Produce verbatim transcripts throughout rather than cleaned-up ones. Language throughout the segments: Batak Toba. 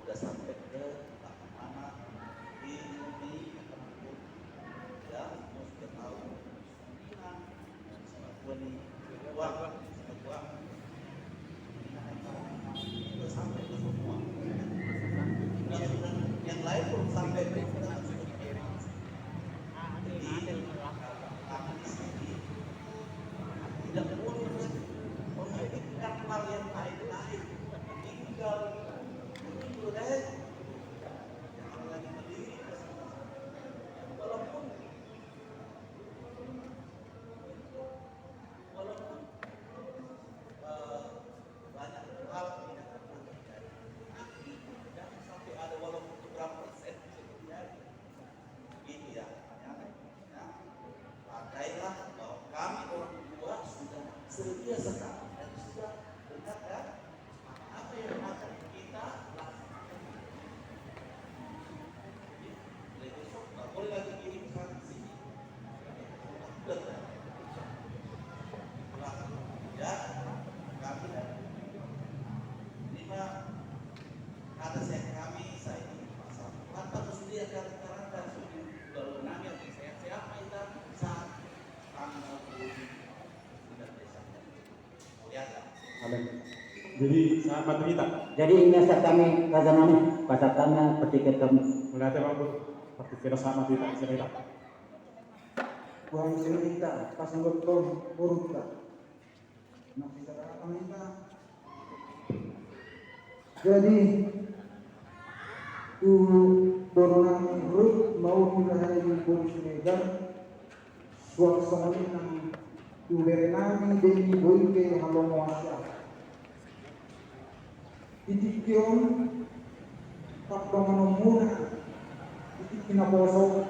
Sudah sampai ke mana-mana di bumi, yang mau sudah tahu. Yang lain belum sampai. Jadi, tidak boleh menghidupkan hal yang lain-lain. Tinggal begitu deh. Jangan lagi berdiri. Walaupun Walaupun, eh, banyak hal tidak pernah terjadi, tapi jangan sampai ada walaupun beberapa persen bisa terjadi. Gitu ya, ya, ya. Pakailah bahwa kami orang tua sudah sedia sekali dan sudah benar dan apa yang akan kita laksanakan. Jadi, mulai besok nggak boleh lagi kirim pesan di sini. Udah, udah. Nah, ya, kami dari lima kata saya kami, saya ini pasal. Mantap, sudah ya, kata-kata sudah, kalau nanya, saya siapa itu? Saat tanggal dua puluh sembilan Desember. Amin. Jadi, sahat ma tu hita. Jadi, inna sahat hami, raja nami, pasahat hami, patiket hami. Mauliate ma, Amangboru. Patiket, sahat ma tu hita, ise ma hita. Boha ise ma hita, pasanggaphon borunta. Masih sahat ma hita. Jadi, tu boru nami Rut Maulidahai boru Siregar, suang songon i nang tu bere nami Deni Boike Halomoan Siahaan. Di tingki on, pardonganonmuna, di tingki naposo,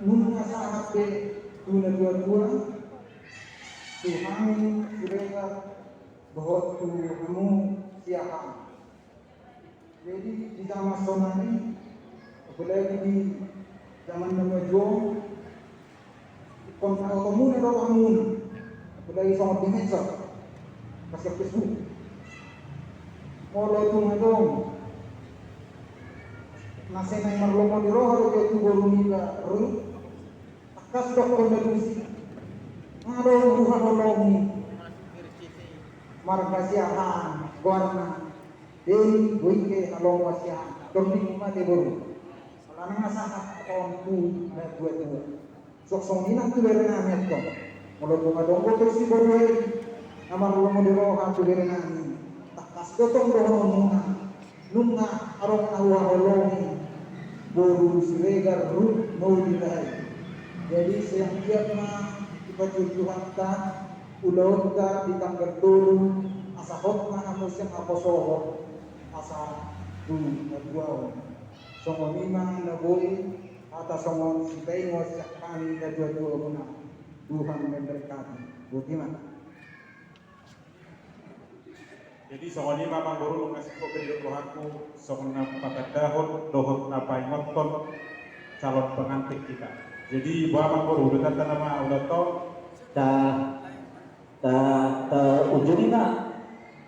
nunga sahat be tu natuatua, tu hami Siregar, dohot tu hamu Siahaan. Jadi, di zaman sonari, apalagi di zaman na maju on, ingkon taotomuna do rohamuna, apalagi songon di medsos, pas ke Facebook. Molo tung adong na sai naeng marlomo ni roha do dia tu boru niba Rut, tangkas dokkon do tusi. Nga adong huhaholongi marga Siahaan, goarna Deni Boike Halomoan Siahaan. Tondingku ma te boru. Alana nga sahat on tu natuatua. Suang songon i nang tu bere nami, antong. Molo tung adong do tusi boru i na marlomo ni roha tu bere nami, tangkas do tong dohononmuna. Nunga adong na huhaholongi boru Siregar Rut Maulidahai. Jadi, sai anggiat ma dipansuri Tuhanta ulaonta di tanggal tolu, asa hot ma hamu sian haposohon, asa tu hatuaon. Songon i ma na boi, hata songon sitaingon sian hami natuatuamuna. Tuhan memberkati. Boti ma. Jadi, songon i ma, Amangboru, nunga singkop be didok rohangku, songon na patandahon dohot na paingothon calon pengantin hita. Jadi, boha, Amangboru, udah tanda nama udah tau? Ta, ta, ta ujung i ma.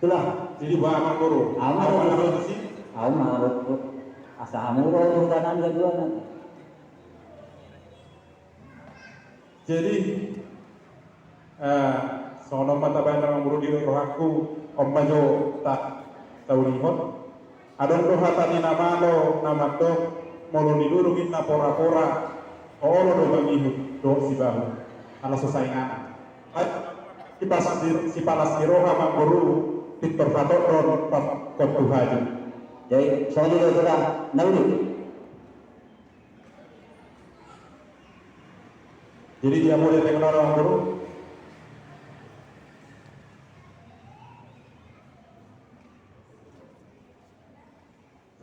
Tulang. Jadi, boha, Amangboru? Aman. Aman, aman, sih? Aman, aman. Asa hamu ro, urutan anda dua nanti. Jadi, eh, songon on ma tabaen, Amangboru, di rohangku, on ma jo ta, taulihon. Adong do hata ni na malo na mandok, molo nilurung inna porapora, olo do mangihut dohot sibahu, ala so sainganan. Sipalas ni, sipalas ni roha, Amangboru, pintor patondon, pangkon tu haju. Jadi, songon i do, Tulang, na uli. Jadi, dia mulai dengan orang guru.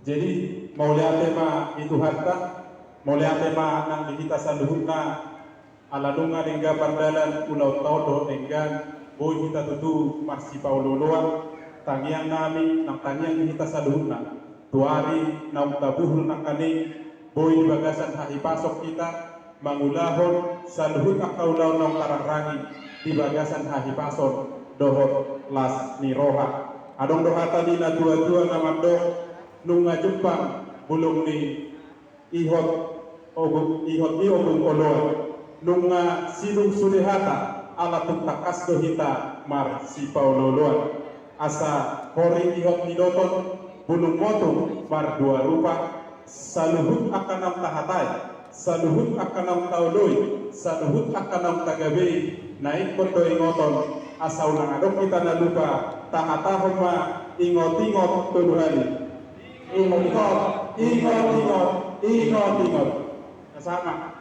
Jadi, mauliate ma di Tuhanta, mauliate ma nang di hita saluhutna, ala nunga denggan pandalan ulaonta on dohot denggan, boi hita tutu marsipaolooloan, tangiang nami, nang tangiang di hita saluhutna. Tu ari naung tabuhul nangkaning, boi di bagasan hahipason hita, mangulahon saluhut angka ulaon naung tarangrangi, di bagasan hahipason, dohot las ni roha. Adong do hata ni natuatua na mandok, nunga jumpang bulung ni ihot obu-, ihot ni ombung oloan, nunga sidung sude hata, ala tung tangkas do hita marsipaolooloan. Asa horing ihot ni doton, bulung motu mardua rupa, saluhut angka naung tahatai, saluhut angka naung taoloi, saluhut angka naung tagabei, na ingkon do ingoton, asa unang adong hita na lupa, tahatahon ma ingot-ingot tolu hali. Ingot-ingot, ingot-ingot, ingot-ingot. Sama.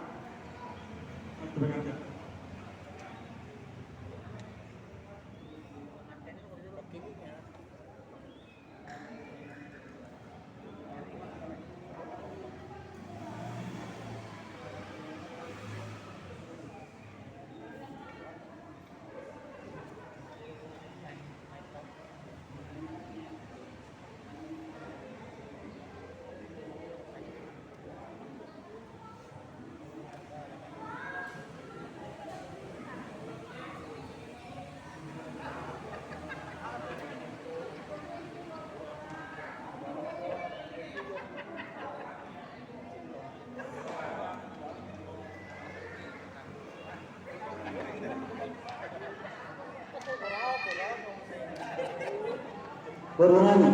Boru nami.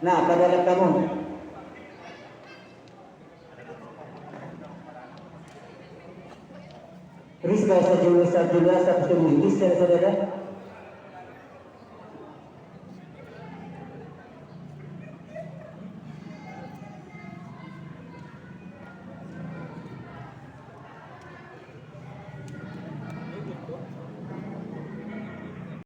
Na, padalan hamu. Rizka sajulu sajulu asa putemu bisa saudara.